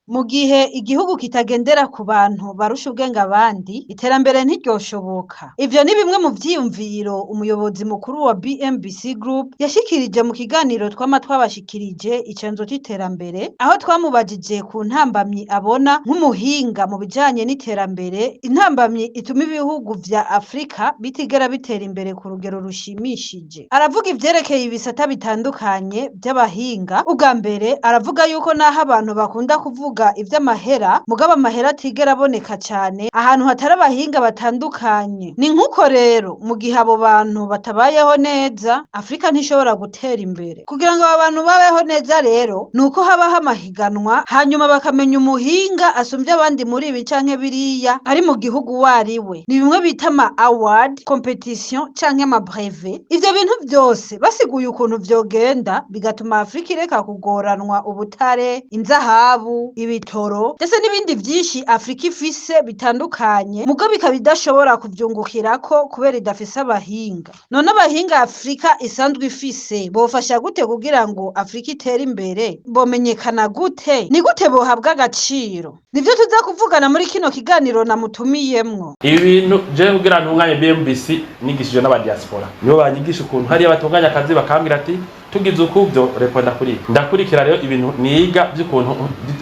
Mu gihe igihugu kitagendera ku bantu barusha ubwenge abandi, iterambere ntiryoshoboka. Ivyo ni bimwe mu vyiyumviro umuyobozi mukuru wa BMBC Group yashikirije mu kiganiro twama twabashikirije, Icenzo c'iterambere, aho twamubajije ku ntambamyi abona nk'umuhinga mu bijanye n'iterambere, intambamyi ituma ibihugu vya Afrika bitigera bitera imbere ku rugero rushimishije. Aravuga ivyerekeye ibisata bitandukanye vy'abahinga. Ubwa mbere aravuga yuko naho abantu bakunda kuvuga ivy'amahera, mugabo amahera atigera aboneka cane ahantu hatari abahinga batandukanye. Ni nk'uko rero mu gihe abo bantu batabayeho neza, Afrika ntishobora gutera imbere. Kugira ngo abo bantu babeho neza rero, ni uko habaho amahiganwa, hanyuma bakamenya umuhinga asumvye abandi muri ibi canke biriya ari mu gihugu uwariwe. Ni bimwe bita ama award competition canke ama brevet. Ivyo bintu vyose basiguye ukuntu vyogenda, bigatuma Afrika ireka kugoranwa ubutare, inzahabu, ibitoro, ndetse n'ibindi vyinshi Afrika ifise bitandukanye, mugo bikaba idashobora kuvyungukirako kubera idafise abahinga. None abahinga Afrika isanzwe ifise bofasha gute kugira ngo Afrika itere imbere? Bomenyekana gute? Ni gute bohabwa agaciro? Nivyo tuza kuvugana muri kino kiganiro namutumiyemwo. Ibi bintu je kugira ntunganye BMBC, nigishijwe n'aba diaspora, nibo banyigisha ukuntu hariya batunganya akazi, bakambwira ati tugize uku byo reponda kuri ibi. Ndakurikira rero ibintu niga by'ukuntu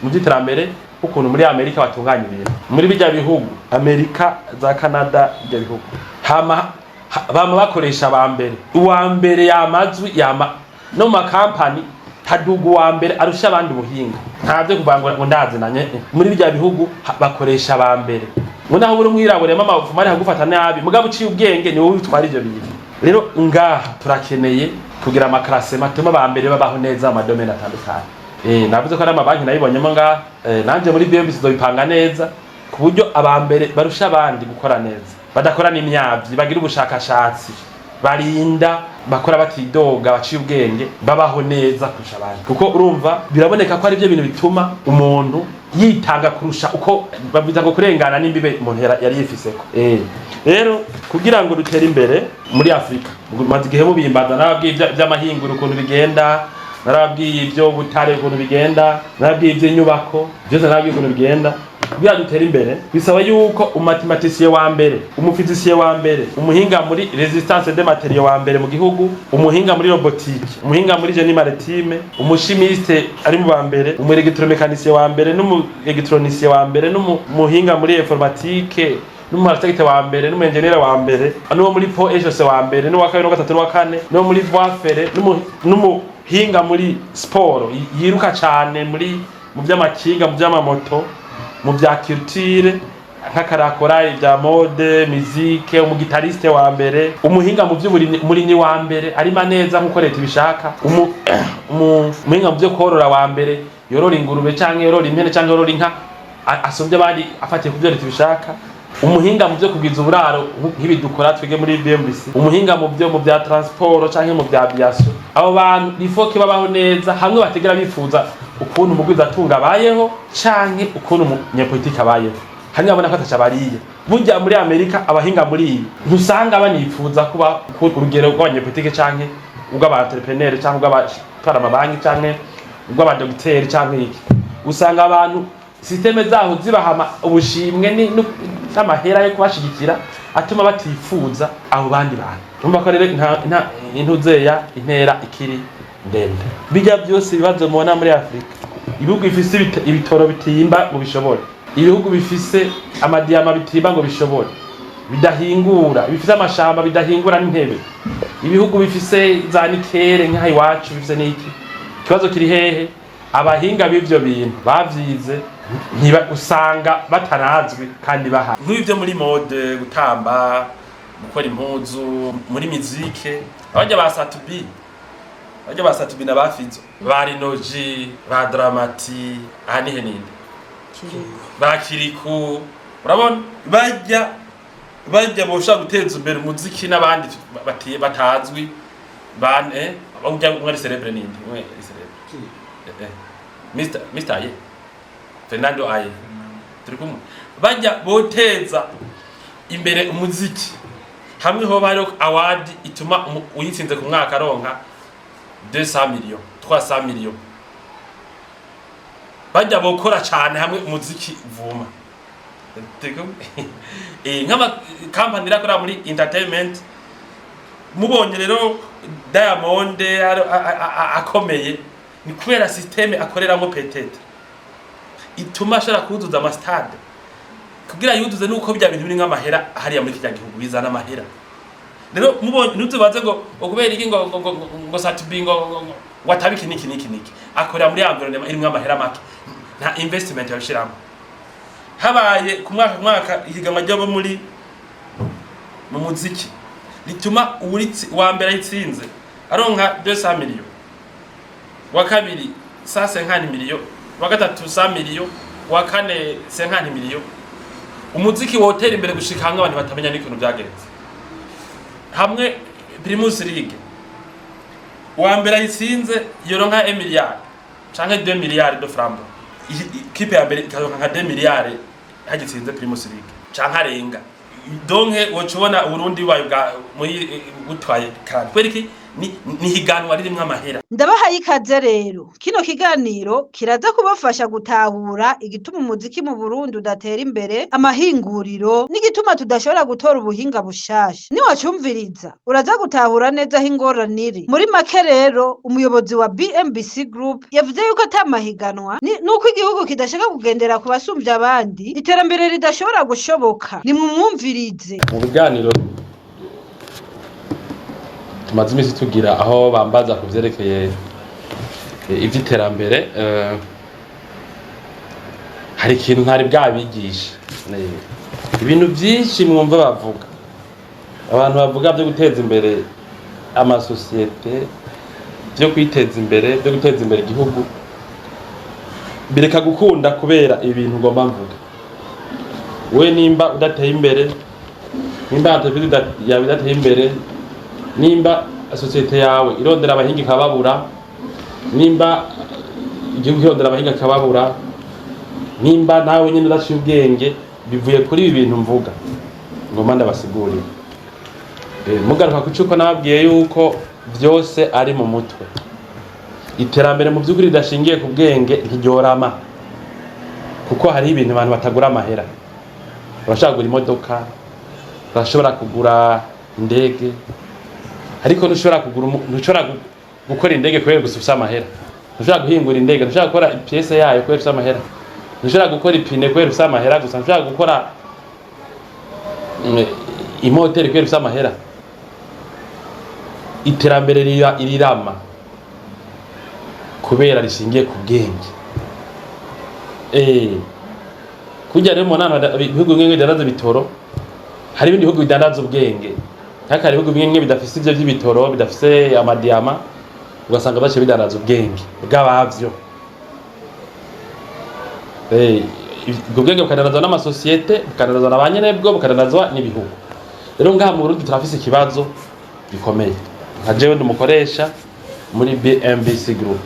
mu by'iterambere, ukuntu muri Amerika batunganya ibintu, muri bijya bihugu Amerika, za Canada, bijya bihugu hama bama bakoresha aba mbere. Uwa mbere yamazwi yama no mu makampani haduga uwa mbere arusha abandi ubuhinga. Nta byo kuvuga ngo ndazinanye. Muri bijya bihugu bakoresha aba mbere, ngo naho uri umwirabure mama ufuma ari nabi, mugabo uciye ubwenge ni wowe utwara ivyo bintu. Rero ngaha turakeneye kugira ama classement atuma aba mbere babaho neza mu ma domaines atandukanye. Navuze ko ari amabanki nayibonyemo ngaha. Nanje muri BMBC nzobipanga neza ku buryo aba mbere barusha abandi gukora neza, badakora n'imyavyi, bagira ubushakashatsi, barinda bakora batidoga, baciye ubwenge, babaho neza kurusha abandi, kuko urumva biraboneka ko ari byo bintu bituma umuntu yitanga kurusha uko bavuga ngo kurengana n'imbibe umuntu yari yifiseko. Rero kugira ngo dutere imbere muri Afrika, maze igihe mubimbaza, nababwiye ivy'amahinguro ukuntu bigenda, narababwiye ibyo butare ukuntu bigenda, narababwiye iby'inyubako byose, narababwiye ukuntu bigenda. Kugira dutere imbere bisaba yuko umu mathématicien wa mbere, umu physicien wa mbere, umuhinga muri résistance des matériaux wa mbere mu gihugu, umuhinga muri robotique, umuhinga muri génie maritime, umu chimiste ari mu ba mbere, umu électromécanicien wa mbere n'umu électronicien wa mbere, n'umuhinga muri informatique, n'umu architecte wa mbere, n'umu ingénieur wa mbere, n'uwo muri ponts et chaussées wa mbere, n'uwa kabiri, n'uwa gatatu, n'uwa kane, n'uwo muri voie ferrée, n'umuhinga muri sport yiruka cane, muri mu vy'amakinga, mu vy'amamoto, mu vya culture nk'akarakora ibya mode, musique, umu guitariste wa mbere, umuhinga mu vy'uburimyi, umurimyi wa mbere arima neza nk'uko leta ibishaka, umuhinga mu vyo korora wa mbere yorora ingurube canke yorora impene canke yorora inka asumvye abandi afatiye ku vyo leta ibishaka, umuhinga mu vyo kugwiza uburaro nk'ibi dukora twige muri BMBC, umuhinga mu vya transport canke mu vya aviation. Abo bantu bifoke babaho neza hamwe bategera bifuza ukuntu umugwizatunga abayeho canke ukuntu umunyepolitike abayeho, hamwe babona ko ataca bariye. Burya muri Amerika abahinga muri ibi ntusanga banifuza kuba ku urugero rw'abanyepolitike canke ubw'aba entrepreneur canke ubw'abatwara amabanki canke ubw'abadogiteri canke iki. Usanga abantu système zaho zibahama ubushimwe n'amahera yo kubashigikira atuma batifuza abo bandi bantu. Urumva ko rero intuzeya intera ikiri ndende. Bijya byose ibibazo mubona muri Afurika, ibihugu bifise ibitoro bitimba ngo bishobore, ibihugu bifise ama diamants bitimba ngo bishobore, bidahingura, bifise amashamba bidahingura n'intebe, ibihugu bifise za nickel nk'aha iwacu bifise n'iki, ikibazo kiri hehe? Abahinga b'ivyo bintu bavyize ntiba usanga batarazwi kandi bahari. Nk'ibyo muri mode, gutamba, gukora impuzu, muri musique, abajya ba Sat-B, abajya ba Sat-B na ba Fizzo, ba Lino-G, ba Drama-T, aha nihe ninde, ba Kirikou, urabona bajya boshobora guteza imbere umuziki n'abandi batazwi bane. Ujya umwe ari célèbre, ninde umwe ari célèbre? Mr Aye, Fernando Aye, turi kumwe. Bajya boteza imbere umuziki hamwe hoba hariho award ituma uyitsinze ku mwaka aronka 200 millions, 300 millions. Bajya bokora cane hamwe umuziki vuma. Nk'ama kampani irakora muri entertainment, mubonye rero Diamond akomeye, ni kubera système akoreramo peut-être ituma ashobora kuzuza ama stade. Kugira yuzuze nuko bya bintu biri nk'amahera hariya muri kirya gihugu, bizana amahera. Rero mubonye, ntuzubaze ngo kubera iki ngo Sat-B ngo atabe iki niki niki niki. Akorera muri environnement irimwo amahera make, nta investment yabishiramo. Habaye ku mwaka ihiganwa ry'abo muri mu muziki rituma uwuritsi wa mbere ayitsinze aronka 200 millions, wa kabiri 150 millions, wa gatatu 100 millions, wa kane 50 millions, umuziki wotera imbere gushika hamwe abantu batamenya n'ikintu byagenze. Hamwe Primus League wa mbere ayitsinze yoronka 1 milliard canke 2 milliards de francs, ikipe ya mbere ikaronka nka 2 milliards hagitsinze Primus League canke arenga. Donc woca ubona Uburundi bubaye bwa muri butwaye kandi kubera iki ni higanwa ririmwo amahera. Ndabahaye ikaze rero. Kino kiganiro kiraza kubafasha gutahura igituma umuziki mu Burundi udatera imbere, amahinguriro, n'igituma tudashobora gutora ubuhinga bushasha. Niwacumviriza uraza gutahura neza aho ingorane iri. Muri make rero, umuyobozi wa BMBC Group yavuze yuko ata mahiganwa nuko igihugu kidashaka kugendera ku basumvya abandi, iterambere ridashobora gushoboka. Nimumwumvirize. Mu biganiro tumaze iminsi tugira, aho bambaza ku vyerekeye ivy'iterambere, hari ikintu ntari bwabigisha. Ibintu vyinshi mwumva bavuga, abantu bavuga vyo guteza imbere amasosiyete, vyo kwiteza imbere, vyo guteza imbere igihugu, bireka gukunda kubera ibintu ngomba mvuga. We nimba udateye imbere, nimba entreprise yawe idateye imbere, nimba sosiyete yawe irondera abahinga ikababura, nimba igihugu kirondera abahinga ikababura, nimba nawe nyine udaciye ubwenge, bivuye kuri ibi bintu mvuga ngomba ndabasigurira. Mugaruka ku cuko nababwiye yuko vyose ari mu mutwe. Iterambere mu vy'ukuri ridashingiye ku bwenge ntiryorama, kuko hariho ibintu abantu batagura amahera. Urashobora kugura imodoka, urashobora kugura indege, ariko ntushobora kugura ntushobora gukora indege kubera gusa ufise amahera. Ntushobora guhingura indege, ntushobora gukora pièce yayo kubera ufise amahera, ntushobora gukora ipine kubera ufise amahera gusa, ntushobora gukora imoteri kubera ufise amahera. Iterambere rirama kubera rishingiye ku bwenge. Kurya rero mu nama, ibihugu bimwe bidandaza ibitoro, hari ibindi bihugu bidandaza ubwenge. Nk'aka ibihugu bimwe bidafise ivyo vy'ibitoro, bidafise amadiyama, ugasanga baciye bidandaza ubwenge bw'abavyo. Ubwo bwenge bukadandazwa n'amasosiyete, bukadandazwa na ba nyenebwo, bukadandazwa n'ibihugu. Rero ngaha mu Burundi turafise ikibazo gikomeye. Nka jewe ndumukoresha muri BMBC Group.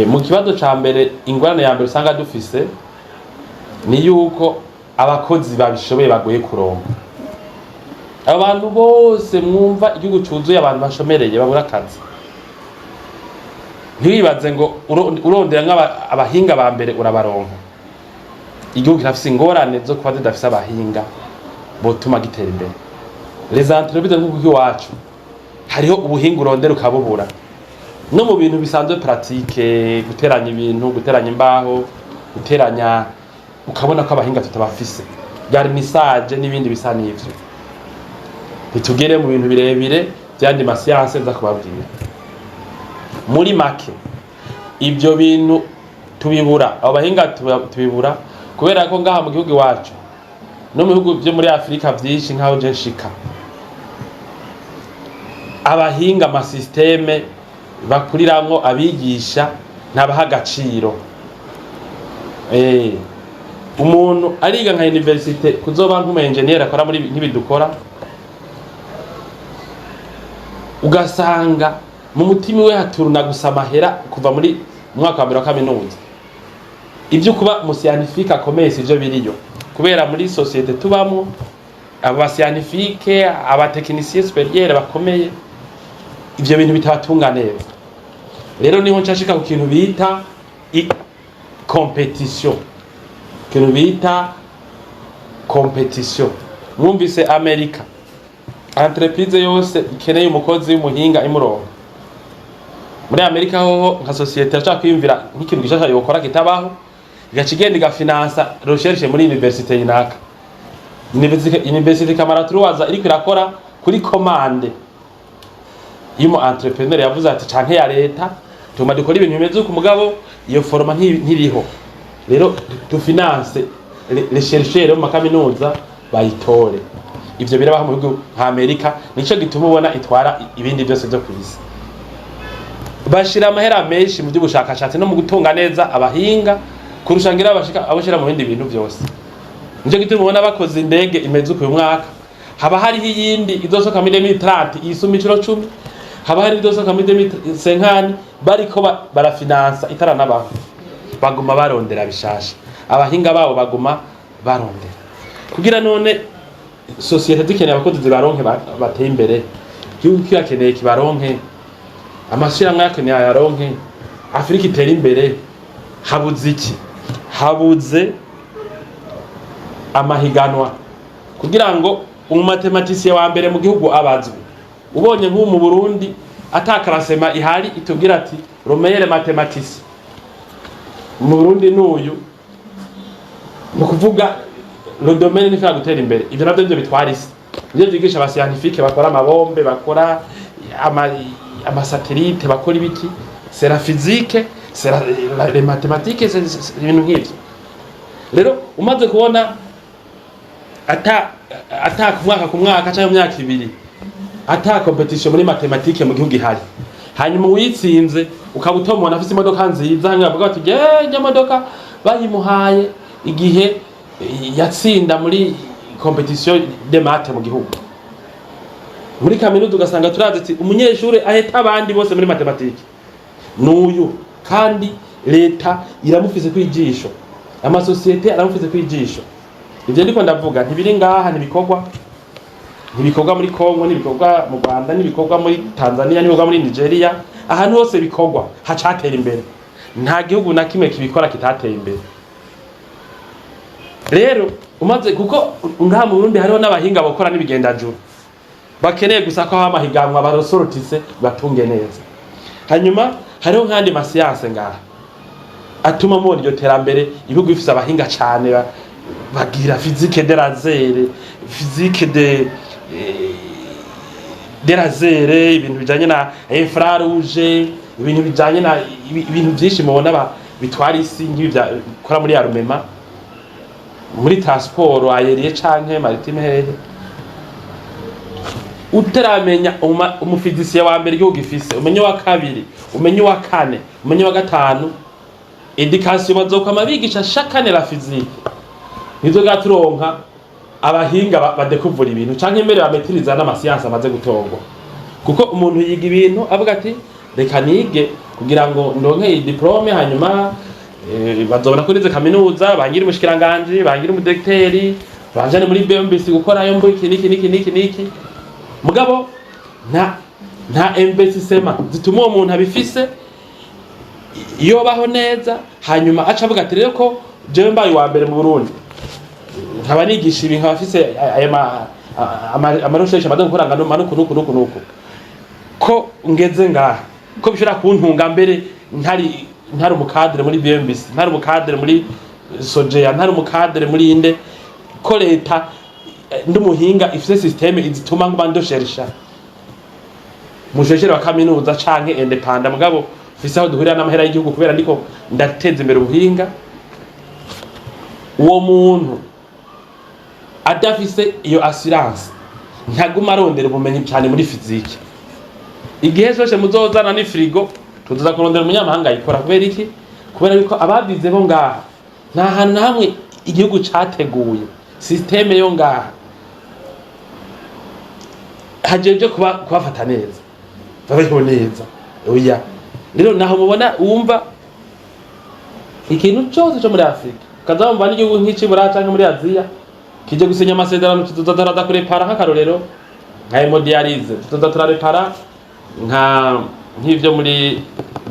Mu kibazo ca mbere, ingorane ya mbere usanga dufise ni yuko abakozi babishoboye bagoye kuronka. Abantu bose mwumva igihugu cuzuye abantu bashomereye, babura akazi, ntiwibaze ngo urondera abahinga ba mbere urabaronka. Igihugu kirafise ingorane zo kuba zidafise abahinga botuma gitera imbere. Les entreprises nk'uko iwacu hariho ubuhinga urondera ukabubura, no mu bintu bisanzwe pratique, guteranya ibintu, guteranya imbaho, guteranya, ukabona ko abahinga tutabafise, garnissage n'ibindi bisa n'ivyo. Ntitugere mu bintu birebire vyandi ma science nza kubabwira. Muri make, ibyo bintu tubibura, abo bahinga tubibura kubera ko ngaha mu gihugu iwacu no mu bihugu vyo muri Afurika vyinshi, nk'aho je nshika, abahinga ama système bakuriramwo abigisha ntabaha agaciro. Umuntu ariga nka université kuzoba nk'umu engineer akora muri nk'ibidukora, ugasanga mu mutima we haturuna gusa amahera kuva muri mu mwaka wa mbere wa kaminuza. Ibyo kuba umu scientifique akomeye sivyo biriyo, kubera muri société tubamwo aba scientifique, aba technicien supérieur bakomeye, ivyo bintu bitabatunga neza. Rero niho nshashika ku kintu bita compétition. Ikintu bita compétition, mwumvise Amerika, entreprise yose ikeneye umukozi w'umuhinga imurongo. Muri Amerika hoho, nka société yashaka kwiyumvira nk'ikintu gishasha yokora kitabaho, igaca igenda igafinansa recherche muri université yinaka. Université ikamara turuwaza iriko irakora kuri commande y'umu entrepreneur yavuze ati, canke ya leta, tugomba dukora ibintu bimeze uku, mugabo iyo format ntiriho, rero tufinanse les chercheurs bo mu makaminuza bayitore. Ivyo birabaho mu bihugu nka Amerika, nico gituma ubona itwara ibindi byose vyo kw'isi. Bashira amahera menshi mu by'ubushakashatsi no mu gutunga neza abahinga kurusha ngira bashika abashira mu bindi bintu byose. Nico gituma ubona bakoze indege imeze uku uyu mwaka, haba hariho iyindi izosoka muri 2030 yisumba incuro 10, haba hari izosoka muri 2050, bariko barafinansa itaranabaho. Baguma barondera bishasha, abahinga babo baguma barondera kugira none société zikeneye abakozi zibaronke, bateye imbere, igihugu kibakeneye kibaronke, amashirahamwe yakeneye ayaronke, Afurika itere imbere. Habuze iki? Habuze amahiganwa kugira ngo umumathématicien wa mbere mu gihugu abazwe. Ubonye nk'ubu mu Burundi ata classement ihari itubwira ati le meilleur mathématicien mu Burundi n'uyu, ni ukuvuga le domaine ntishobora gutera imbere. Ivyo navyo nivyo bitwara isi, nivyo vyigisha abascientifiques bakora amabombe, bakora amasatellites, bakora ibiki. C'est la physique, c'est les mathématiques, c'est ibintu nk'ivyo. Rero umaze kubona ata ku mwaka ku mwaka cyangwa mu myaka 2 ata compétition muri mathématiques mu gihugu ihari, hanyuma uwitsinze ukaba utomubona afise imodoka nziza, hanyuma bavuga bati je modoka bayimuhaye igihe yatsinda muri compétition de maths mu gihugu. Muri kaminuza ugasanga turazi ati umunyeshuri aheta abandi bose muri mathématiques nuyu, kandi leta iramufise kwijisho, amasosiyete aramufise kwijisho. Ivyo ndiko ndavuga ntibiri ngaha, ntibikorwa muri Kongo, ntibikorwa mu Rwanda, ntibikorwa muri Tanzania, ntibikorwa muri Nigeria. Ahantu hose bikorwa hacatera imbere. Nta gihugu na kimwe kibikora kitateye imbere. Rero umaze kuko ngaha mu Burundi hariho n'abahinga bakora n'ibigendajuru, bakeneye gusa ko haba amahiganwa, barosorotise batunge neza. Hanyuma hariho nk'andi masciences ngaha atuma mubona iryo terambere. Ibihugu bifise abahinga cane bagira physique de laser, physique de laser, ibintu bijanye na infrarouge, ibintu bijanye na ibintu vyinshi mubona bitwara isi, nk'ibi bikora muri armement, muri transport aérien canke maritime. Hehe utaramenya umuphysicien wa mbere igihugu gifise, umenye uwa kabiri, umenye uwa kane, umenye uwa gatanu, éducation bazokwama bigisha chaque année la physique, nizo gaturonka abahinga badekuvura ibintu canke mbere bametiriza n'amasciences amaze gutorwa. Kuko umuntu yiga ibintu avuga ati reka nige kugira ngo ndonke iyi diplôme, hanyuma bazobona ko nize kaminuza, bangire umushikiranganji, bangire umudirecteur, banjane muri BMBC gukorayo mbo iki niki niki niki niki. Mugabo nta investissement zituma uwo muntu abifise yobaho neza. Hanyuma aca avuga ati rero ko jewe mbaye uwa mbere mu Burundi, nkaba nigisha ibi, nkaba afise aya amarecherches amaze gukora ngano manuku nuku nuku nuku, ko ngeze ngaha, ko bishobora kuntunga mbere ntari umucadre muri BMBC, ntari umucadre muri Sogea, ntari umucadre muri inde, ko leta ndumuhinga ifise système izituma nguma ndosherisha musheshere wa kaminuza canke indépendant, mugabo mfise aho duhurira n'amahera y'igihugu kubera ndiko ndateza imbere ubuhinga. Uwo muntu adafise iyo assurance ntaguma arondera ubumenyi cyane muri physique. Igihe cyose muzozana ni frigo, tuzoza kurondera umunyamahanga ayikora. Kubera iki? Kubera yuko ababize bo ngaha nta hantu na hamwe igihugu categuye système yo ngaha hajeje kuba kubafata neza, babeho neza. Oya, rero naho mubona wumva ikintu cyose cyo muri Afurika, ukaza wumva n'igihugu nk'ic'i Burayi canke muri Aziya kije gusinya amasezerano, tuzoza turaza kurepara, nk'akarorero nka hémodialyse, tuzoza turarepara nk'ivyo muri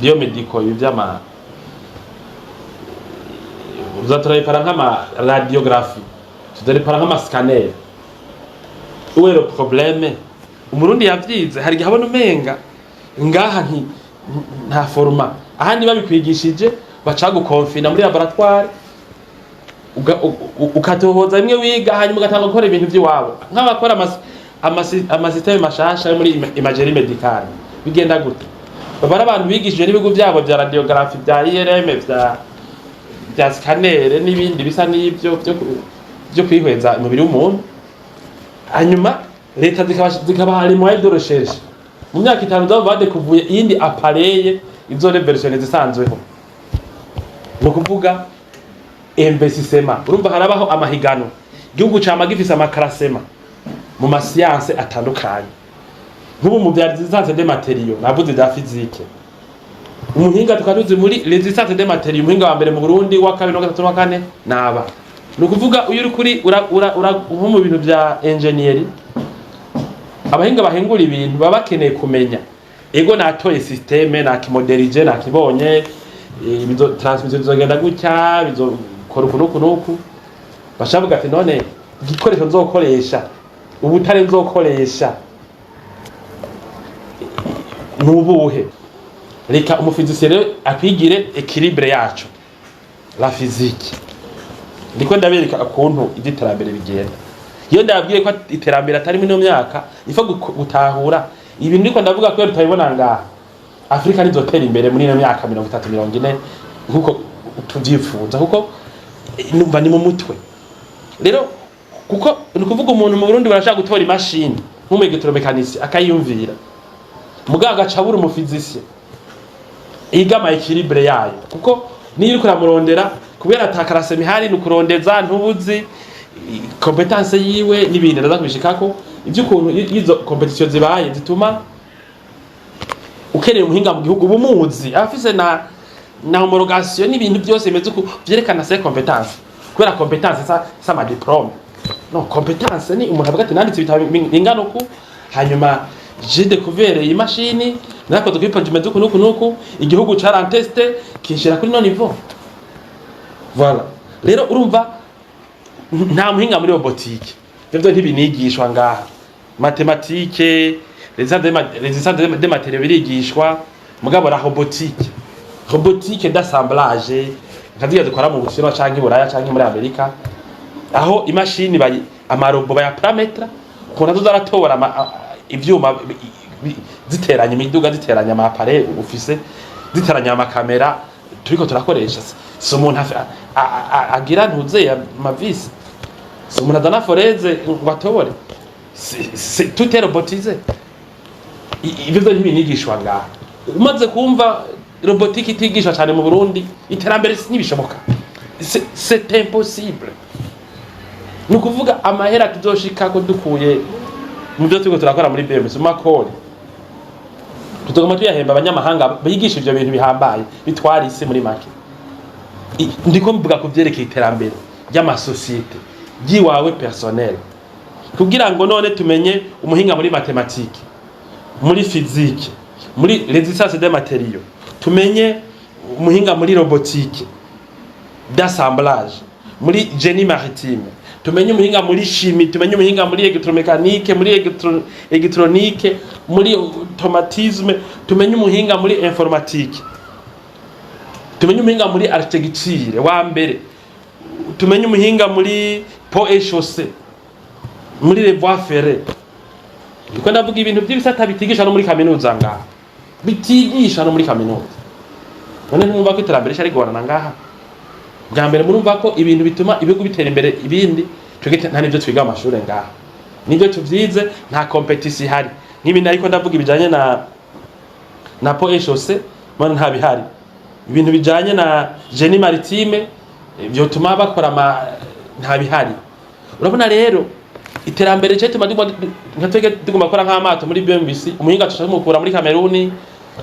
biomédical, ibi vy'ama Tuza turarepara nk'ama radiographie, tuzarepara nk'ama scanner. Où est le problème? Umurundi yavyize, hari igihe abona umenga ngaha nti nta forma. Ahandi babikwigishije baca gukonfina muri laboratoire, ukatohoza bimwe wiga, hanyuma ugatanga gukora ibintu vy'iwabo, nk'abakora ama système mashasha yo muri imagerie médicale. Bigenda gute? Baba ari abantu bigishije n'ibigo vyabo vya radiographie, vya IRM, vya scanner n'ibindi bisa n'ivyo vyo kwihweza umubiri w'umuntu. Hanyuma leta zikabaha les moyens de recherche. Mu myaka 5 zaba badekuvuye iyindi appareil izo révolutionner zisanzweho. Ni ukuvuga investissement. Urumva harabaho amahiganwa, igihugu cama gifise ama classement mu ma sciences atandukanye. Nk'ubu mu vya résistance des matériaux, navuze vya physique, umuhinga tukaba tuzi muri résistance des matériaux, umuhinga wa mbere mu Burundi, wa kabiri, wa gatatu, wa kane naba. Ni ukuvuga iyo uri kuri ura, ura, ura, nko mu bintu vya ingénierie, abahinga bahingura ibintu baba bakeneye kumenya: ego, natoye système, nakimoderije, nakibonye, bizo transmission bizogenda gutya, bizokora uku nuku nuku. Bashavuga ati: "None igikoresho nzokoresha, ubutare nzokoresha nubuhe?" Reka umu physicien rero akwigire équilibre yaco, la physique. Ndiko ndabereka ukuntu iby'iterambere bigenda. Iyo ndababwiye ko iterambere atari muri ino myaka, ifo gutahura ibintu ndiko ndavuga ko tutabibona ngaha, Afurika ntizotera imbere muri ino myaka 30, 40 nkuko tuvyifuza, kuko numva ni mu mutwe rero. Kuko ni ukuvuga umuntu mu Burundi barashaka gutora imashini nk'umu électromécanicien akayiyumvira, mugabo agaca abura umu physicien yiga ama équilibre yayo, kuko niyo uriko uramurondera kubera atakarase mihari, ni ukurondeza ntubuzi compétence yiwe n'ibindi. Ndaza kubishikako ivy'ukuntu izo compétition zibaye zituma ukeneye umuhinga mu gihugu ubumuzi afise na homologation n'ibintu byose bimeze uku vyerekana ses compétences. Kubera compétence sa ma diplôme, non, compétence ni umuntu avuga ati: "Nanditse ibitabo bingana uku, hanyuma j'ai découvert iyi mashini, narakoze kuri projet imeze uku nuku nuku, igihugu caranteste kinshira kuri no niveau." Voilà. Rero urumva nta muhinga muri robotique, ivyo vyo ntibinigishwa ngaha. Mathématique, résistance des matériaux birigishwa, mugabo la robotique d'assemblage nka ziriya dukora mu Bushinwa canke i Buraya canke muri Amerika, aho imashini bayi ama robots bayaparametra ukuntu azoza aratora ivyuma ziteranya imiduga, ziteranya ama appareils ufise, ziteranya amakamera turiko turakoresha. Si umuntu agira ntuze ama vis, si umuntu azana foreuse ngo atobore. Tout est robotisé. Ivyo vyo ntibinigishwa ngaha. Umaze kumva robotique itigishwa cyane mu Burundi, iterambere ntibishoboka, c'est impossible. Ni ukuvuga amahera tuzoshikako dukuye mu byo turiko turakora muri BMS, mu makori, tuzoguma tuyahemba abanyamahanga bigisha ivyo bintu bihambaye bitwara isi muri make. Ndiko mvuga ku vyerekeye iterambere ry'amasosiyete, ry'iwawe personnel, kugira ngo none tumenye umuhinga muri mathématique, muri physique, muri résistance des matériaux, tumenye umuhinga muri robotique d'assemblage, muri génie maritime, tumenye umuhinga muri chimie, tumenye umuhinga muri électromécanique, muri électronique, muri automatisme, tumenye umuhinga muri informatique, tumenye umuhinga muri architecture wa mbere, tumenye umuhinga muri ponts et chaussées, muri les voies ferrées. Ndiko ndavuga ibintu by'ibisata bitigisha no muri kaminuza ngaha, bitigisha no muri kaminuza. None ntimwumva ko iterambere rica rigorana ngaha? Bwa mbere murumva ko ibintu bituma ibihugu bitera imbere ibindi, twebwe nta nivyo twiga mu mashure ngaha. Nivyo tuvyize, nta compétition ihari. Nk'ibindi ariko ndavuga ibijanye na ponts et chaussées, mbona nta bihari. Ibintu bijanye na génie maritime vyotuma bakora ama nta bihari. Urabona rero iterambere cyo tuma nka twebwe tugomba gukora nk'amato muri BMBC, umuhinga tuca tumukura muri Kameruni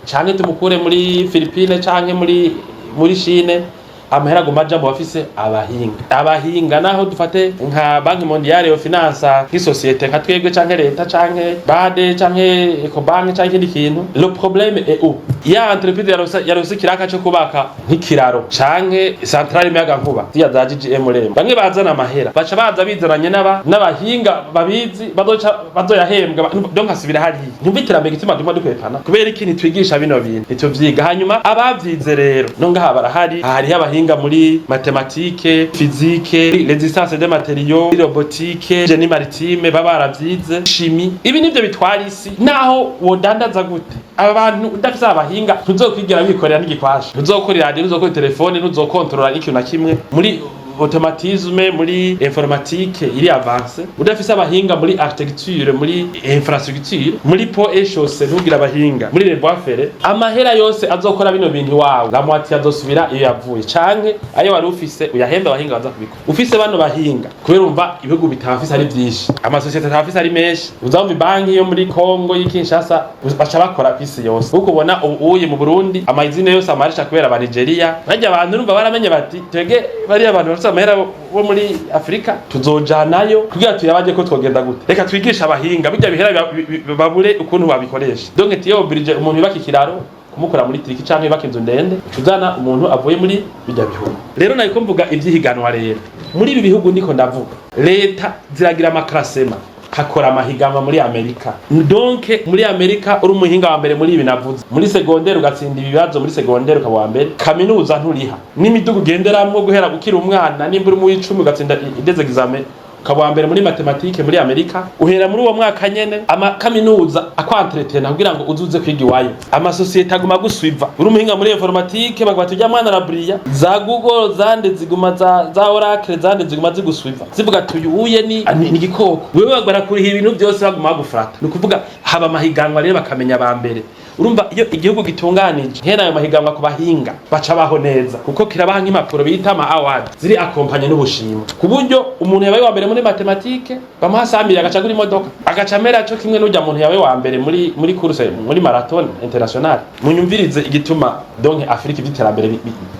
canke tumukure muri Philippines canke muri Chine. Amahera aguma aja mu bafise abahinga. Abahinga naho dufate nka Banque mondiale yo finança nk'isosiyete nka twebwe, canke leta, canke BAD, canke Ecobank, canke ikindi kintu. Le problème est où? Ya entreprise yaronse ikiraka co kubaka nk'ikiraro canke centrale y'umuyagankuba, ziriya za GGM, bamwe bazana amahera, baca baza bizananye n'abahinga babizi bazoca bazoyahembwa. Donc asubira hariya. Ntumva iterambere igituma duma dukwepana? Kubera iki ntitwigisha bino bintu, ntituvyiga? Hanyuma abavyize rero no ngaha barahari. Hariho abahinga muri mathématique, physique, résistance des matériaux, robotique, génie maritime, baba baravyize, chimie. Ibi nivyo bitwara isi. Naho wodandaza gute, abantu udafise abahinga, ntuzokwigira wikorera n'igikwasha, ntuzokora iradiyo, ntuzokora telefone, ntuzokontorora ikintu na kimwe muri automatisme, muri informatique iri avancée. Udafise abahinga muri architecture, muri infrastructure, muri ponts et chaussées, ntugira abahinga muri les voies ferrées, amahera yose azokora bino bintu iwawe, la moitié azosubira iyo yavuye, canke ayo wari ufise uyahembe abahinga baza kubikora. Ufise bano bahinga, kubera umva ibihugu bitabafise ari vyinshi, amasosiyete atabafise ari menshi, uzumva banki yo muri Congo y'i Kinshasa baca bakora kw'isi yose. Kuko ubona ubu uye mu Burundi ama usines yose amarisha kubera aba Nigeria bajya, abantu urumva baramenye bati: "Twege bariya abantu bafise amahera bo muri Afrika tuzojanayo kugira tuyabaje ko twogenda gute? Reka twigishe abahinga bijya bihera babure ukuntu babikoresha." Donc tiyo obligé umuntu yubaka ikiraro kumukora muri Turquie, canke yubaka inzu ndende, ucuzana umuntu avuye muri bijya bihugu. Rero nariko mvuga ivyihiganwa. Rero muri ibi bihugu ndiko ndavuga, leta ziragira ama classements, hakora amahiganwa. Muri Amerika, donc muri Amerika uri umuhinga wa mbere muri ibi navuze muri secondaire, ugatsinda ibibazo muri secondaire ukaba wa mbere, kaminuza nturiha, n'imiduga ugenderamwo guhera ukiri umwana. Nimba uri mu w'icumi ugatsinda des examens, ukaba wa mbere muri mathématiques muri Amerika, uhera muri uwo mwaka nyene amakaminuza akwantretena kugira ngo uzuze kwiga iwayo. Amasosiyete aguma gusuiva. Uri umuhinga muri informatique, bavuga bati: "Ujya mwana araburiya." Za Google zande ziguma za Oracle zande ziguma zigusuiva, zivuga ati: "Uyu uye ni igikoko." Wewe barakuriha ibintu byose, baguma bagufrata. Ni ukuvuga haba amahiganwa rero, bakamenya aba mbere. Urumva iyo igihugu gitunganije nkene ayo mahiganwa ku bahinga, baca baho neza, kuko kirabaha nk'impapuro bita ama award ziri accompagnées n'ubushimwe, ku buryo umuntu yabaye wa mbere muri mathématique bamuha 100 000, agaca agura imodoka, agaca amera co kimwe n'urya muntu yabaye wa mbere muri course, muri marathon international. Munyumvirize igituma donc Afrika ivy'iterambere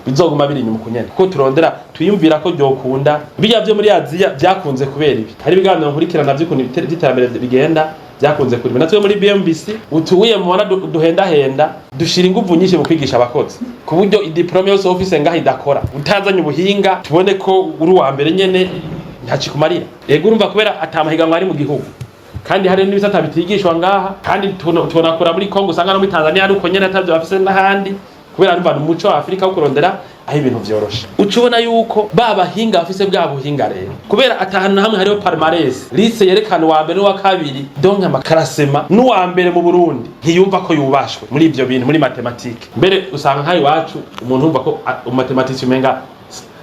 bizoguma biri inyuma kunyene, kuko turondera twiyumvira ko ryokunda bijya vyo muri Aziya vyakunze. Kubera ibi hari ibiganiro nkurikirana vy'ukuntu ivy'iterambere bigenda, byakunze kuri natwe muri BMBC utuye mubona duhendahenda, dushira inguvu nyinshi mu kwigisha abakozi, ku buryo i diplôme yose office ngaho idakora utazanye ubuhinga. Tubone ko uri uwa mbere nyene ntacikumarira. Yego, urumva kubera atamahiganwa ari mu gihugu, kandi hari n'ibisata bitigishwa ngaha, kandi tunakora muri Congo, usanga no muri Tanzania ari uko nyene atavyo bafise n'ahandi, kubera urumva ni umuco wa Afrika wo kurondera aho ibintu vyoroshe. Uca ubona yuko ba bahinga bafise bwa buhinga rero, kubera atahantu na hamwe hariho palmarès, liste yerekana uwa mbere n'uwa kabiri, donc ama classements, n'uwa mbere mu Burundi ntiyumva ko yubashwe muri ivyo bintu, muri mathématique. Mbere usanga nk'aho iwacu umuntu wumva ko umu mathématicien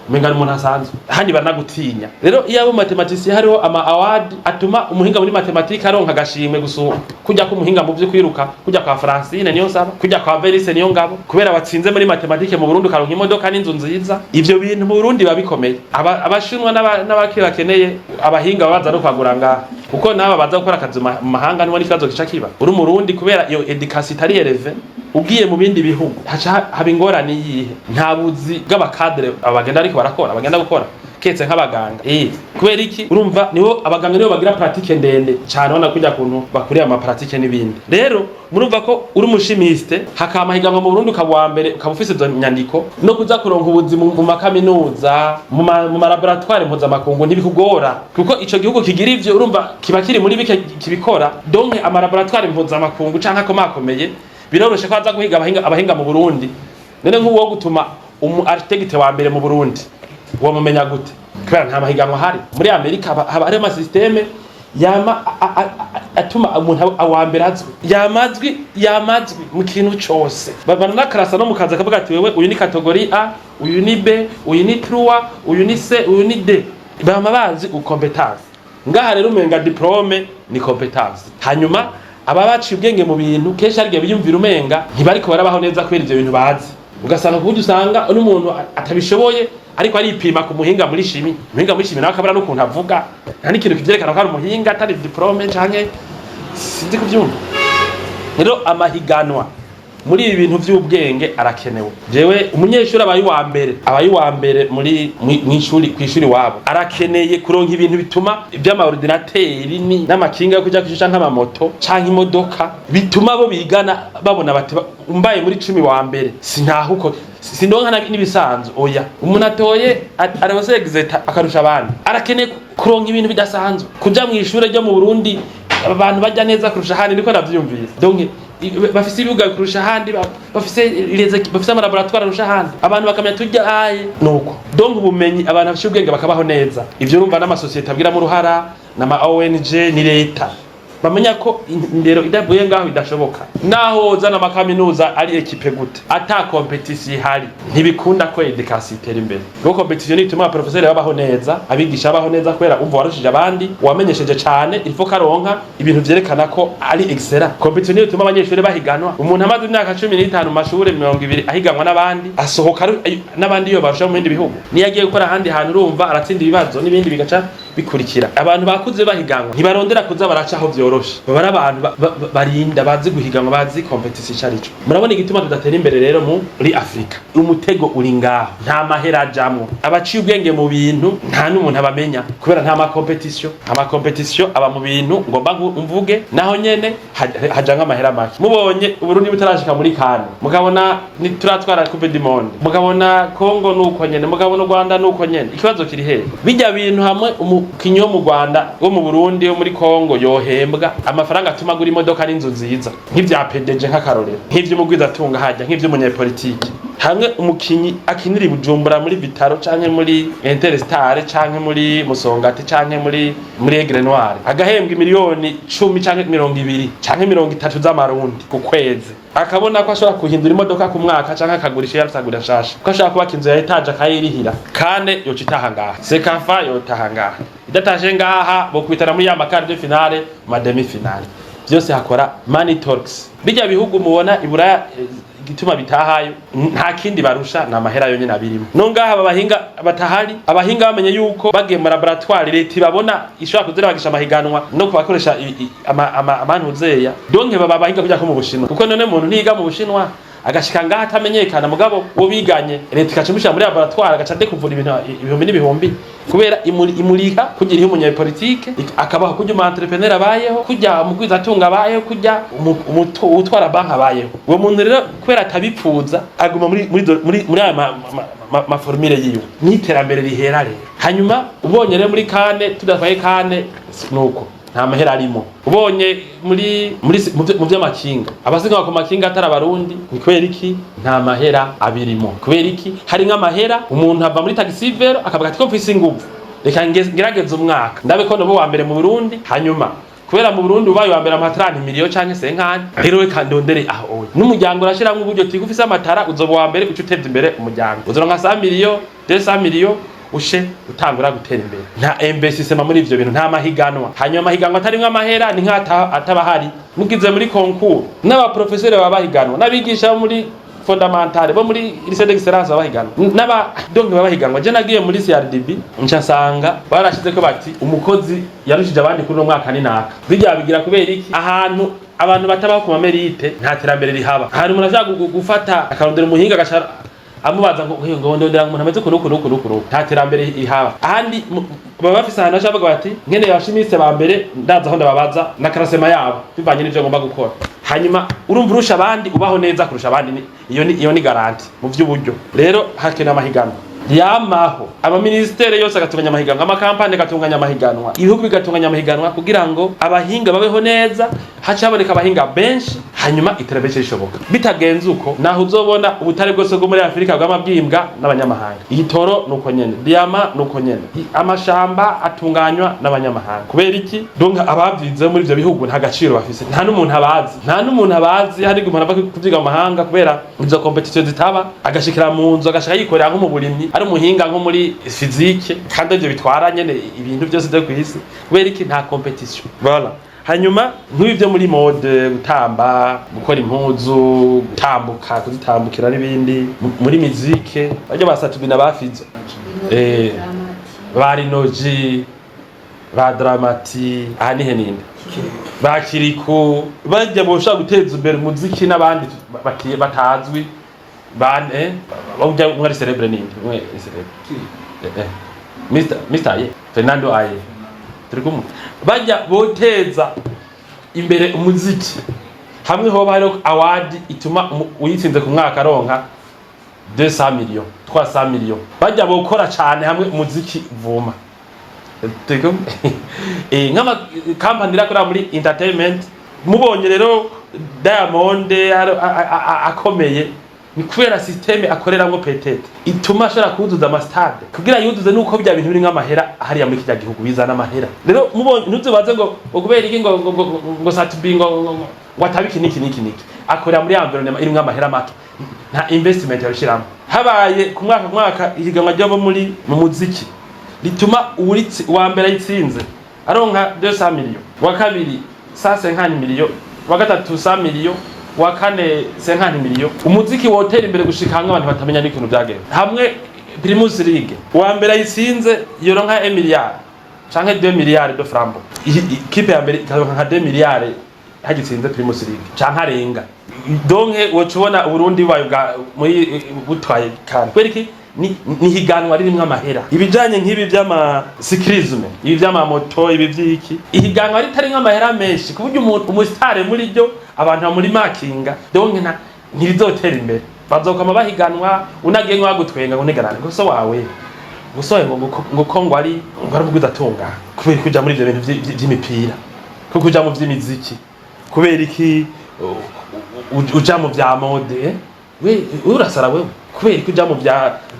umenga ni umuntu asanzwe, ahandi baranagutinya. Rero iyo abo mathématicien hariho ama award atuma umuhinga muri mathématique aronka agashimwe gusumba kujya ko umuhinga mu vyo kwiruka, kujya kwa Francine niyo nsaba, kujya kwa Verice niyo ngabo, kubera watsinze muri mathématique mu Burundi ukaronka imodoka n'inzu nziza. Ivyo bintu mu Burundi biba bikomeye. Abashinwa n'abakiri bakeneye abahinga baza no kwagura ngaha, kuko n'aba baza gukora akazi mu mahanga nibo n'ikibazo gica kiba uri umurundi, kubera iyo éducation itari élevée. Ugiye mu bindi bihugu haca haba ingorane yihe? Nta buzi bw'aba cadres abagenda ariko barakora, bagenda gukora ketse nk'abaganga. Kubera iki? Urumva nibo abaganga nibo bagira pratique ndende cyane, ubona kujya kuntu bakuriye ama pratique n'ibindi. Rero murumva ko uri umu chimiste, hakama higanwa mu Burundi, ukaba uwa mbere, ukaba ufise izo nyandiko, no kuza kuronka ubuzi mu makaminuza, mu ma laboratoire mpuzamakungu ntibikugora, kuko ico gihugu kigira ivyo urumva kiba kiri muri bike kibikora. Donc ama laboratoire mpuzamakungu canke akomakomeye biroroshe ko aza guhiga abahinga mu Burundi. None nk'uwo gutuma umu architecte wa mbere mu Burundi wamumenya gute, kubera nta mahiganwa ahari? Muri Amerika haba hariho ama systèmes yama atuma umuntu wa mbere azwi, yamazwi, yamazwi mu kintu cose. Baranakarasa no mu kazi, akavuga ati: "Wewe uyu ni catégorie A, uyu ni B, uyu ni 3, uyu ni C, uyu ni D." Bama bazi compétence. Ngaha rero umenga diplôme ni compétence. Hanyuma aba baciye ubwenge mu bintu kenshi hari igihe biyumvira umenga ntibariko barabaho neza kubera ivyo bintu bazi, ugasanga ku buryo usanga n'umuntu atabishoboye ariko aripima ku muhinga muri chimie. Umuhinga muri chimie nawe akabura n'ukuntu avuga, nta n'ikintu kivyerekana ko ari umuhinga atari diplôme, canke sinzi kuvyumva. Rero amahiganwa Muri ibi bintu vy'ubwenge arakenewe. Jewe umunyeshuri abaye uwa mbere, abaye uwa mbere muri mw'ishuri, kw'ishuri wabo, arakeneye kuronka ibintu bituma ivy'amaordinateri n'amakinga yo kuja kw'ishuri, canke amamoto canke imodoka, bituma abo bigana babona bati: "Mbaye muri 10 wa mbere, sintahuko sindonka n'ibisanzwe." Oya, umuntu atoye aronse exeta akarusha abandi, arakeneye kuronka ibintu bidasanzwe, kuja mw'ishure ryo mu Burundi abantu bajya neza kurusha ahandi. Niko navyumvise. Donc bafise ibibuga kurusha ahandi, bafise amalaboratoire arusha ahandi, abantu bakamenya turya aye nuko. Donc ubumenyi, abantu bafise ubwenge bakabaho neza. Ivyo urumva n'amasosiyete abwiramo uruhara, n'ama ONG, ni leta, bamenya ko indero idavuye ngaho idashoboka. Naho wozana amakaminuza ari équipé gute, ata compétition ihari, ntibikunda ko éducation itera imbere, kuko compétition nituma abaprofeseri babaho neza, abigisha babaho neza, kubera umva warushije abandi, wamenyesheje cane, il faut karonka ibintu vyerekana ko ari excellent. Compétition niyo ituma abanyeshuri bahiganwa. Umuntu amaze imyaka 15 mu mashuri, 20, ahiganwa n'abandi, asohoka n'abandi iyo barusha mu bindi bihugu. Niyo agiye gukora ahandi hantu, urumva aratsinda ibibazo n'ibindi bigaca bikurikira. Abantu bakuze bahiganwa ntibarondera kuza baraca aho vyoroshe, baba ari abantu barinda, bazi guhiganwa, bazi compétition ico arico. Murabona igituma tudatera imbere rero muri Afrika? Umutego uri ngaho: nta mahera ajamwo. Abaciye ubwenge mu bintu nta n'umuntu abamenya, kubera nta ma compétition. Ama compétition aba mu bintu ngomba mvuge, naho nyene haja nk'amahera make. Mubonye Uburundi butarashika muri CAN, mukabona ntituratwara Coupe du Monde, mukabona Congo nuko nyene, mukabona u Rwanda nuko nyene, ikibazo kiri hehe? Bijya bintu hamwe umukinyi wo mu Rwanda, wo mu Burundi, wo muri Congo yohembwa amafaranga atuma agura imodoka n'inzu nziza, nk'ivya PDG, nk'akarorero, nk'ivy'umugwizatunga hajya, nk'ivy'umunyepolitike, hamwe umukinyi akinira i Bujumbura muri Vital'O, canke muri Interstar, canke muri Musongati, canke muri Aigle Noir, agahembwa miliyoni 10 canke 20 canke 30 z'amarundi ku kwezi, akabona ko ashobora guhindura imodoka ku mwaka, canke akagurisha iyo arasagura nshasha, ko ashobora kubaka inzu ya étage akayirihira, kane yoca itaha ngaha, CECAFA yotaha ngaha. Idatashe ngaha, bokubitana muri ya ma quart de finale, ma demi finale, vyose hakora money talks. Bijya bihugu mubona iburaya, igituma bitahayo nta kindi barusha, ni amahera yonyene abirimo. No ngaha aba bahinga batahari, abahinga bamenye yuko bagiye mu laboratoire, leta ibabona, ishobora kuzirabagisha amahiganwa no kubakoresha amantuzeya. Donc baba abahinga kujya ko mu Bushinwa, kuko none umuntu ntiyiga mu Bushinwa agashika ngaha atamenyekana, mugabo wo biganye leta ikaca imushira muri laboratoire, agaca adekuvura ibintu ibihumbi n'ibihumbi, kubera imurika kugira ihe umunyepolitike akabaho, kurya umu entrepreneur abayeho, kurya umugwizatunga abayeho, kurya utwara banki abayeho. Uwo muntu rero, kubera atabipfuza, aguma muri aya ma formule yiwe, n'iterambere rihera rero. Hanyuma ubonye rero muri CAN tudatwaye CAN, nuko nta mahera arimo. Ubonye muri mu vy'amakinga, abasiganwa ku makinga atari abarundi, ni kubera iki? Nta mahera abirimo. Kubera iki? Hari nk'amahera, umuntu ava muri taxi vélo akavuga ati: "Ko mfise inguvu, reka ngerageze umwaka ndabe ko noba uwa mbere mu Burundi." Hanyuma kubera mu Burundi ubaye uwa mbere amatarani miliyo canke cinquante, rero reka ndondere aho oya n'umuryango urashiramwo uburyo tiga ufise amatara, uzoba uwa mbere, uca uteza imbere umuryango, uzoronka 100 miliyo, 200 miliyo, ushe utangura gutera imbere. Nta investissement muri ivyo bintu, nta mahiganwa. Hanyuma amahiganwa atarimwo amahera ni nk'ata ataba ahari. Mugize muri concours, n'abaprofeseri baba bahiganwa, n'abigisha bo muri fondamentale, bo muri lycée d'excellence baba bahiganwa, n'aba donc baba bahiganwa. Je nagiye muri CRDB, nca nsanga barashizeko bati: "Umukozi yarushije abandi kuri uno mwaka ni naka." Bijya bigira kubera iki? Ahantu abantu batabaho ku ma mérite, nta terambere rihaba. Ahantu umuntu ashaka gufata akarondera umuhinga, agaca amubaza ngo ndondera umuntu ameze uku n'uku n'uku n'uku, nta terambere ihaba. Ahandi baba bafise ahantu bashaka bavuga bati: "Nkeneye aba chimiste ba mbere, ndaza aho ndababaza na classement yabo bivanye n'ivyo ngomba gukora." Hanyuma urumva urusha abandi, ubaho neza kurusha abandi. Iyo ni garantie mu vy'uburyo. Rero hakenewe amahiganwa yamaho, amaministere yose agatunganya amahiganwa, amakampani agatunganya amahiganwa, ibihugu bigatunganya amahiganwa, kugira ngo abahinga babeho neza, haca haboneka abahinga benshi, hanyuma iterambere rishoboka. Bitagenze uko, naho uzobona ubutare bwose bwo muri Afurika bw'amabwimbwa n'abanyamahanga. Igitoro nuko nyene, diamant nuko nyene, amashamba atunganywa n'abanyamahanga. Kubera iki? Donc abavyize muri ivyo bihugu nta gaciro bafise, nta n'umuntu abazi, nta n'umuntu abazi. Hari igihe umuntu ava kuvyiga mu mahanga, kubera izo compétition zitaba, agashikira mu nzu, agashaka yikorera nko mu burimyi, ari umuhinga nko muri physique, kandi ivyo bitwara nyene ibintu byose vyo kw'isi. Kubera iki? Nta compétition. Voilà. Hanyuma nk'ibi byo muri mode, gutamba, gukora impuzu, gutambuka, kuzitambukira n'ibindi, muri musique baryo basatubina bafizo, ba Rinoji, ba Dramati, aha nihe ninde Bakiriku bajya boshobora guteza imbere umuziki n'abandi batazwi bane bajya, umwe ari célèbre ninde? Umwe ari célèbre, Mr Aye, Fernando Aye, turi kumwe. Bajya boteza imbere umuziki hamwe hoba hariho award ituma uyitsinze ku mwaka aronka 200 millions, 300 millions. Bajya bokora cane hamwe umuziki vuma. Turi kumwe? Nk'ama company irakora muri entertainment, mubonye rero Diamond akomeye ni kubera système akoreramwo, peut-être ituma ashobora kuzuza ama stade. Kugira yuzuze nuko bya bintu birimwo amahera hariya muri kirya gihugu, bizana amahera. Rero mubonye, ntuzubaze ngo kubera iki ngo Sat-B ngo atabe iki niki niki niki. Akorera muri environnement irimwo amahera make, nta investment yabishiramo. Habaye ku mwaka ku mwaka ihiganwa ryabo muri mu muziki rituma uwuritsi uwa mbere ayitsinze aronka 200 millions, wa kabiri 150 millions, wa gatatu 100 millions, wa kane 50 millions, umuziki wotera imbere gushika hamwe abantu batamenya n'ikintu byagenze. Hamwe Primus League uwa mbere ayitsinze yoronka 1 milliard canke 2 milliards de francs, ikipe ya mbere ikaronka nka 2 milliards hagitsinze Primus League canke arenga. Donc woca ubona Uburundi bubaye bwa muri butwaye kandi kubera iki? Ni higanwa ririmwo amahera. Ibijanye nk'ibi vy'ama cyclisme, ibi vy'amamoto, ibi vy'iki, ihiganwa ritarimwo amahera menshi ku buryo umuntu umusitare muri ryo abantu bamuri makinga, donc nta ntirizotera imbere. Bazokama bahiganwa, unagiye nko bagutwenga ngo ntegarane ngo so wawe ngo ngo ko ngo ari umugwizatunga. Kubera kuja muri ivyo bintu vy'imipira, ko kuja mu vy'imiziki, kubera iki uja mu vya mode? We urasara wewe. Kubera iki uja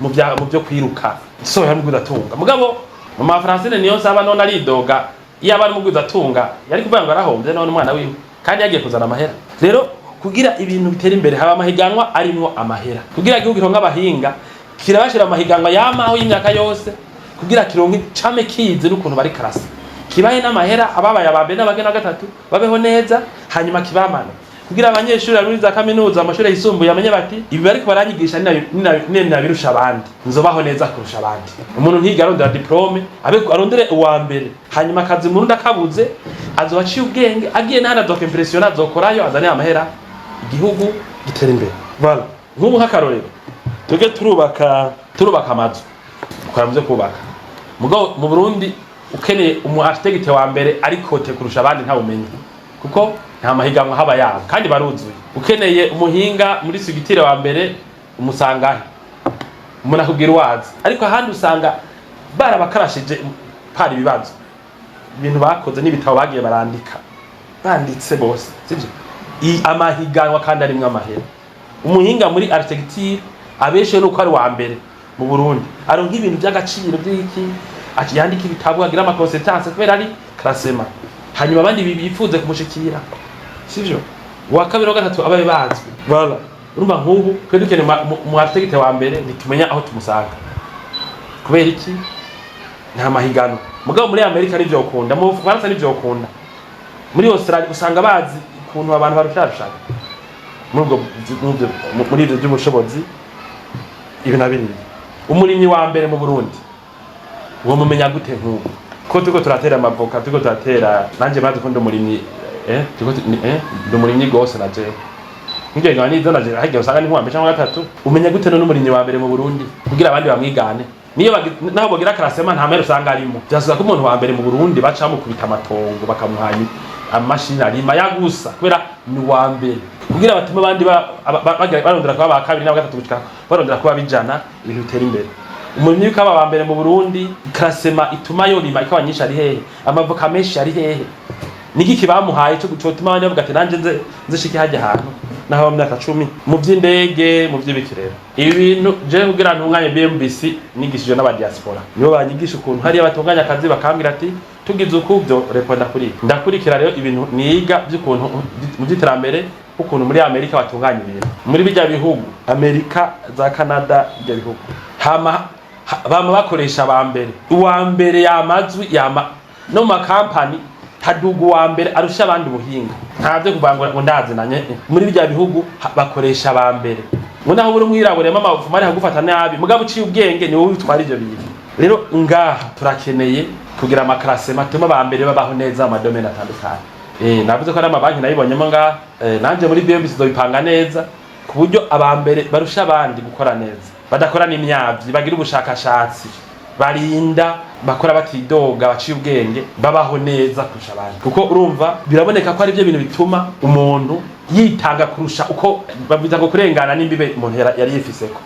mu vyo kwiruka? So yari umugwizatunga. Mugabo mama Francine niyo nsaba none aridoga. Iyo aba ari umugwizatunga yari kuvuga ngo arahombye none umwana wiwe kandi yagiye kuzana amahera. Rero kugira ibintu bitera imbere haba amahiganwa arimwo amahera. Kugira igihugu kironke abahinga, kirabashira amahiganwa yamaho y'imyaka yose kugira kironke came kizi n'ukuntu bari classé, kibahe n'amahera ababaye aba mbere n'abagena gatatu babeho neza, hanyuma kibamane kugira abanyeshuri bari muri za kaminuza, amashuri yisumbuye, bamenye bati ibi bariko baranyigisha nina birusha abandi, nzobaho neza kurusha abandi. Umuntu ntiga arondera diplôme, abe arondere uwa mbere, hanyuma akazi mu rundi akabuze azoba aciye ubwenge, agiye n'ahandi azoka impressionna, azokorayo azane amahera, igihugu gitera imbere. Voilà, nk'ubu nk'akarorero, twebwe turubaka amazu, dukora mu byo kubaka. Mugabo mu Burundi ukeneye umu architecte wa mbere ari coté kurusha abandi ntawumenye, kuko nta mahiganwa haba yabo kandi baruzuye. Ukeneye umuhinga muri structure wa mbere umusangahe? Umuntu akubwira uwazi, ariko ahandi usanga barabakarashije pari ibibazo, ibintu bakoze n'ibitabo bagiye barandika, banditse bose, sivyo? Amahiganwa kandi arimwo amahera. Umuhinga muri architecture abeshewe nuko ari wa mbere mu Burundi, aronka ibintu by'agaciro by'iki, yandika ibitabo, agira ama consultance kubera ari classement, hanyuma abandi bifuze kumushikira, sivyo? Uwa kabiri, wa gatatu abaye bazwi. Voilà, urumva nk'ubu twe dukeneye mu architecte wa mbere ntitumenya aho tumusanga. Kubera iki? Nta mahiganwa. Mugabo muri Amerika nivyo ukunda, mu Bufaransa nivyo ukunda, muri Australia usanga bazi ukuntu abantu barusharushanya muri ivyo by'ubushobozi, ibi na biriya. Umurimyi wa mbere mu Burundi uwo mumenya gute? Nk'ubu ko turiko turatera amavoka, turiko turatera, nanje mazi ko ndi umurimyi, ndi umurimyi gose na jewe nk'ivyo nkaba nizo naje hagiye usanga ni nk'uwa mbere cyangwa gatatu. Umenya gute none umurimyi wa mbere mu Burundi kugira abandi bamwigane? Niyo naho bogira classement, nta mahera usanga arimo. Vyasuza ko umuntu wa mbere mu Burundi baca bamukubita amatongo, bakamuha amashini arima yagusa kubera ni uwa mbere, kugira batume abandi barondera kuba ba kabiri n'aba gatatu gushika barondera kuba bijana, ibintu bitera imbere. Umurimyi w'ikaba wa mbere mu Burundi, classement ituma yorima ikawa nyinshi ari hehe? Amavoka menshi ari hehe? Nigiki bamuhaye cyo cotuma abandi bavuga ati nanje nze shike hajya ahantu naho mu myaka 10? Mu vy'indege, mu vy'ibiki. Rero ibi bintu je kugira ntunganye BMBC nigishijwe n'aba diaspora, nibo banyigisha ukuntu hariya batunganya akazi, bakambwira ati tugize uku byo reponda kuri ibi. Ndakurikira rero ibintu niga by'ukuntu mu by'iterambere, ukuntu muri Amerika batunganya ibintu, muri bijya bihugu Amerika, za Canada, bijya bihugu hama bama bakoresha aba mbere. Uwa mbere yamazwi yama no mu makampani haduga uwa mbere arusha abandi ubuhinga, nta byo kuvuga ngo ndazinanye. Muri bijya bihugu bakoresha aba mbere, ngo naho uri umwirabure mama uvuma ari kugufata nabi, mugabo uciye ubwenge ni wowe utwara ivyo bintu. Rero ngaha turakeneye kugira ama classement atuma aba mbere babaho neza mu ma domaines atandukanye. Navuze ko ari amabanki nayibonyemo ngaha. Nanje muri BMBC nzobipanga neza ku buryo abambere barusha abandi gukora neza, badakora n'imyavyi, bagira ubushakashatsi, barinda, bakora batidoga, baciye ubwenge, babaho neza kurusha abandi, kuko urumva biraboneka ko ari byo bintu bituma umuntu yitanga kurusha uko bavuga ngo kurengana n'imbibe umuntu yari yifiseko.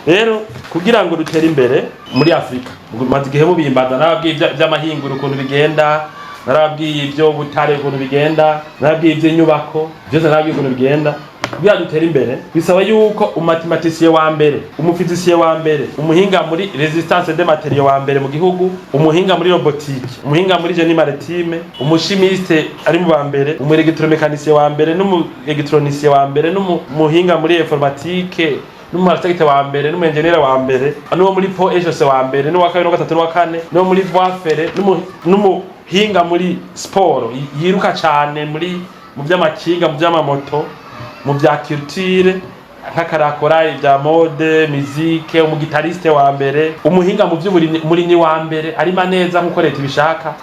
Rero kugira ngo dutere imbere muri Afrika, maze igihe mubimbaza, narababwiye ivy'amahinguro ukuntu bigenda, narababwiye ibyo butare ukuntu bigenda, narababwiye iby'inyubako byose, narababwiye ukuntu bigenda. Kugira dutere imbere bisaba yuko umumathématicien wa mbere, umuphysicien wa mbere, umuhinga muri résistance des matériaux wa mbere mu gihugu, umuhinga muri robotique, umuhinga muri génie maritime, umuchimiste ari mu ba mbere, umuélectromécanicien wa mbere, n'umuélectronicien wa mbere, n'umuhinga muri informatique, n'umuarchitecte wa mbere, n'umuengineer wa mbere, n'uwo muri ponts et chaussées wa mbere, n'uwa kabiri, n'uwa gatatu, n'uwa kane, n'uwo muri voie ferrée, n'umuhinga muri sport yiruka cane, muri mu vy'amakinga, mu vy'amamoto, mu vya culture nk'akarakora ibya mode, musique, umuguitariste wa mbere, umuhinga mu vy'uburimyi, umurimyi wa mbere arima neza nk'uko leta ibishaka,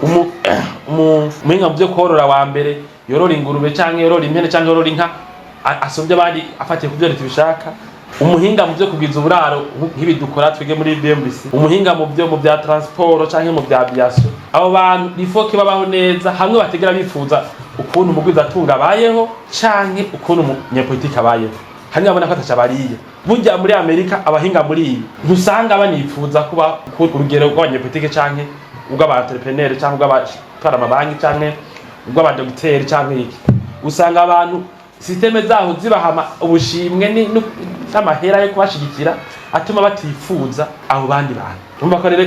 umuhinga mu vyo korora wa mbere yorora ingurube canke yorora impene canke yorora inka asumvye abandi afatiye ku vyo leta ibishaka, umuhinga mu vyo kugwiza uburaro nk'ibi dukora twige muri BMBC, umuhinga mu vya transport canke mu vya aviation. Abo bantu rifoke babaho neza hamwe bategera bifuza ukuntu umugwizatunga abayeho canke ukuntu umunyepolitike abayeho, hamwe babona ko ataco abariye. Burya muri Amerika abahinga muri ibi ntusanga banifuza kuba ku urugero rw'abanyepolitike canke ubw'aba-entrepreneur canke ubw'abatwara amabanki canke ubw'abadogiteri canke iki. Usanga abantu système zaho zibahama ubushimwe n'amahera yo kubashigikira atuma batifuza abo bandi bantu. Urumva ko rero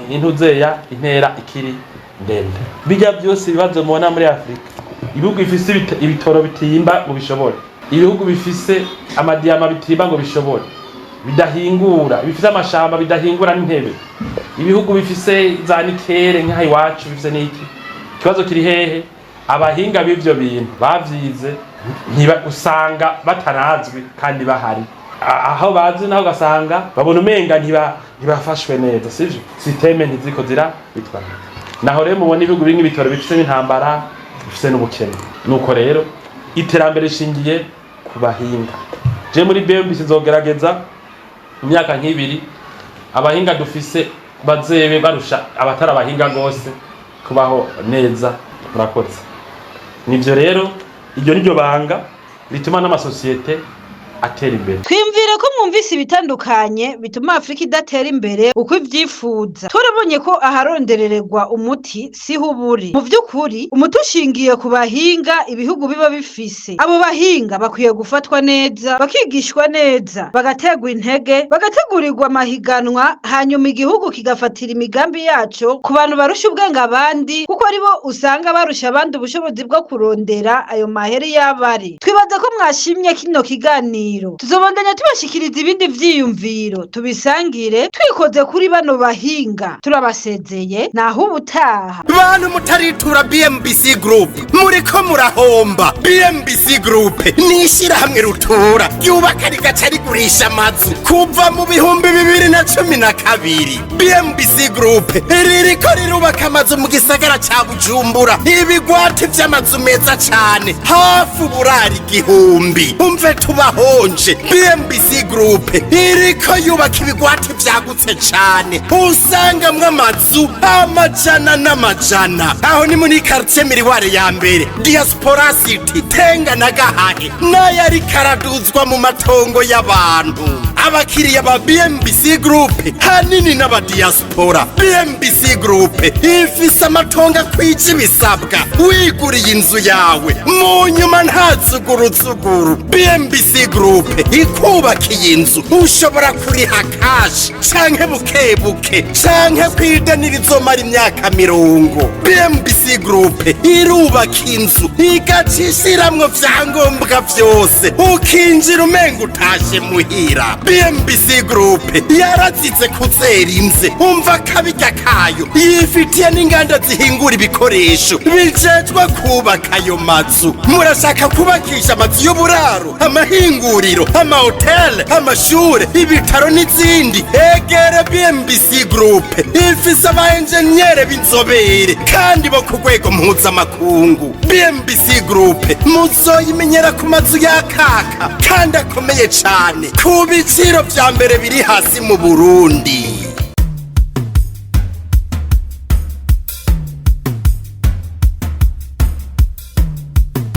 intuzeya intera ikiri ndende. Bijya byose ibibazo mubona muri Afurika, ibihugu bifise ibitoro bitimba ngo bishobore, ibihugu bifise amadiamants bitimba ngo bishobore, bidahingura, bifise amashamba bidahingura n'intebe, ibihugu bifise za nickel nk'aha iwacu bifise n'iki, ikibazo kiri hehe? Abahinga b'ivyo bintu bavyize ntiba usanga batarazwi kandi bahari. Aho bazi naho ugasanga babona umenga ntibafashwe neza, sivyo? Système ntiziko zira bitwara. Naho rero mubona ibihugu birimwo ibitoro bifise n'intambara, bifise n'ubukene. Nuko rero iterambere rishingiye ku bahinga. Je muri BMBC nzogerageza mu myaka nk'ibiri abahinga dufise bazebe barusha abatari abahinga gose kubaho neza. Murakoze. Nivyo rero, iryo niryo banga rituma n'amasosiyete atera imbere. Twiyumvire ko mwumvise ibitandukanye bituma Afurika idatera imbere uko ivyifuza. Twarabonye ko aharonderererwa umuti siho uburi. Mu vy'ukuri umuti ushingiye ku bahinga ibihugu biba bifise. Abo bahinga bakwiye gufatwa neza, bakigishwa neza, bagaterwa intege, bagategurirwa amahiganwa, hanyuma igihugu kigafatira imigambi yaco ku bantu barusha ubwenge abandi, kuko aribo usanga barusha abandi ubushobozi bwo kurondera ayo mahera iyo aba ari. Twibaza ko mwashimye kino kiganiro. Tuzobandanya tubashikiriza ibindi vyiyumviro, tubisangire twikoze kuri bano bahinga. Turabasezeye, naho ubutaha. Bantu mutaritura BMBC Group, muriko murahomba. BMBC Group ni ishyirahamwe rutura ryubaka rigaca rigurisha amazu kuva mu 2012. BMBC Group ririko rirubaka amazu mu gisagara ca Bujumbura, ibigwati vy'amazu meza cane, hafi uburari 1000. Umve tubahonje, BMBC Group iriko yubaka ibigwati vyagutse cane, usangamwo amazu amajana n'amajana. Aho ni muri quartier Miroir ya mbere, Diaspora City, Tenga na Gahahe, n'ayo ariko araduzwa mu matongo y'abantu. Abakiriya ba BMBC Group hanini n'abadiaspora. BMBC Group ifise amatongo akwije ibisabwa, wiguriye inzu yawe mu nyuma nta zuguruzuguru. BMBC Group ikubakiye inzu, ushobora kuriha cash canke buke buke canke kwideni rizomara imyaka 50. BMBC Group irubaka inzu igaca ishiramwo vyangombwa vyose, ukinjira umenga utashe muhira. BMBC Group yarazize kuzera inze, umva akabirya kayo, yifitiye n'inganda zihingura ibikoresho bijejwe kubaka ayo mazu. Murashaka kubakisha amazu y'uburaro, amahinguriro, amahoteli, amashure, ibitaro n'izindi? Egere BMBC Group, ifise aba enjeniyere b'inzobere kandi bo ku rwego mpuzamakungu. BMBC Group muzoyimenyera ku mazu yakaka kandi akomeye cane ku biciro vya mbere biri hasi mu Burundi.